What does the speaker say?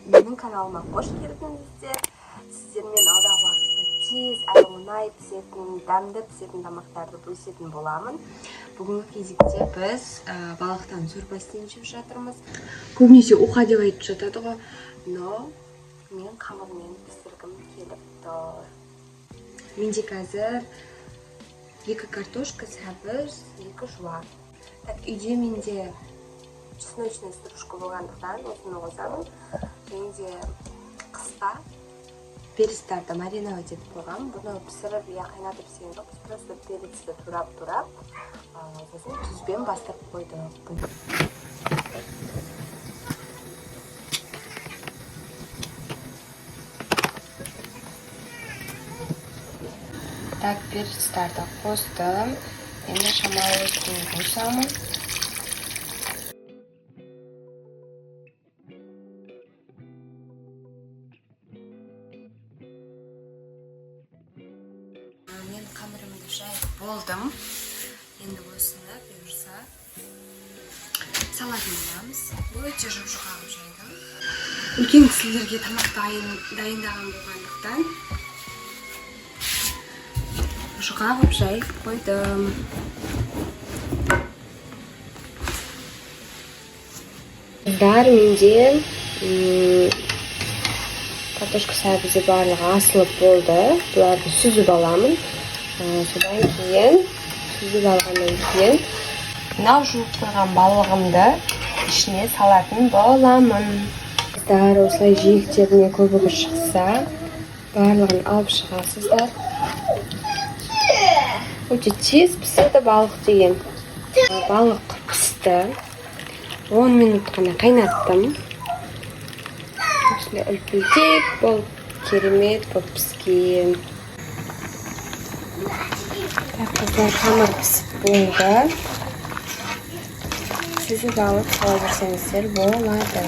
Менің каналыма қош келдіңіздер. Сіздермен алдағы уақытта тез әрі оңай пісетін, дәмді пісетін тамақтарды бөлісетін боламын. Бүгінгі кезекте біз балықтан сорпа істейін деп жатырмыз. Көбінесе уха деп айтып жатады ғой, но мен қамырмен пісіргім келіп тұр. Менде қазір 2 картошка, сәбіз, 2 жуан. Так, үйде менде чесночная стружка болғандықтан осыны қосамын. Және де қыста перецтарды мариновать етіп қойғанмын. Бұны пісіріп я қайнатып істеген жоқпыз, просто перецті турап-турап, сосын тұзбен бастырып қойдық. Так, перецтарды қостым. Енді шамалы су қосамын. Мен қамырымды жайып болдым. Енді осыны бұйырса салатын боламыз. Өте жұп-жұқа қылып жайдым. Үлкен кісілерге тамақ дайындаған болғандықтан жұқа қылып жайып қойдым. Қыздар, менде картошка сәбізі барлығы асылып болды. Бұларды сүзіп аламын. Содан кейін, сүзіп алғаннан кейін мынау жуып қойған балығымды ішіне салатын боламын. Қыздар, осылай жиектеріне көбігі шықса, барлығын алып шығасыздар. Өте тез піседі балық деген. Балық пісті. 10 минут қана қайнаттым. Осындай үлпілдек болып, керемет болып піскен. Так, қыздар, қамыр пісіп болды. Сүзіп алып сала берсеңіздер болады.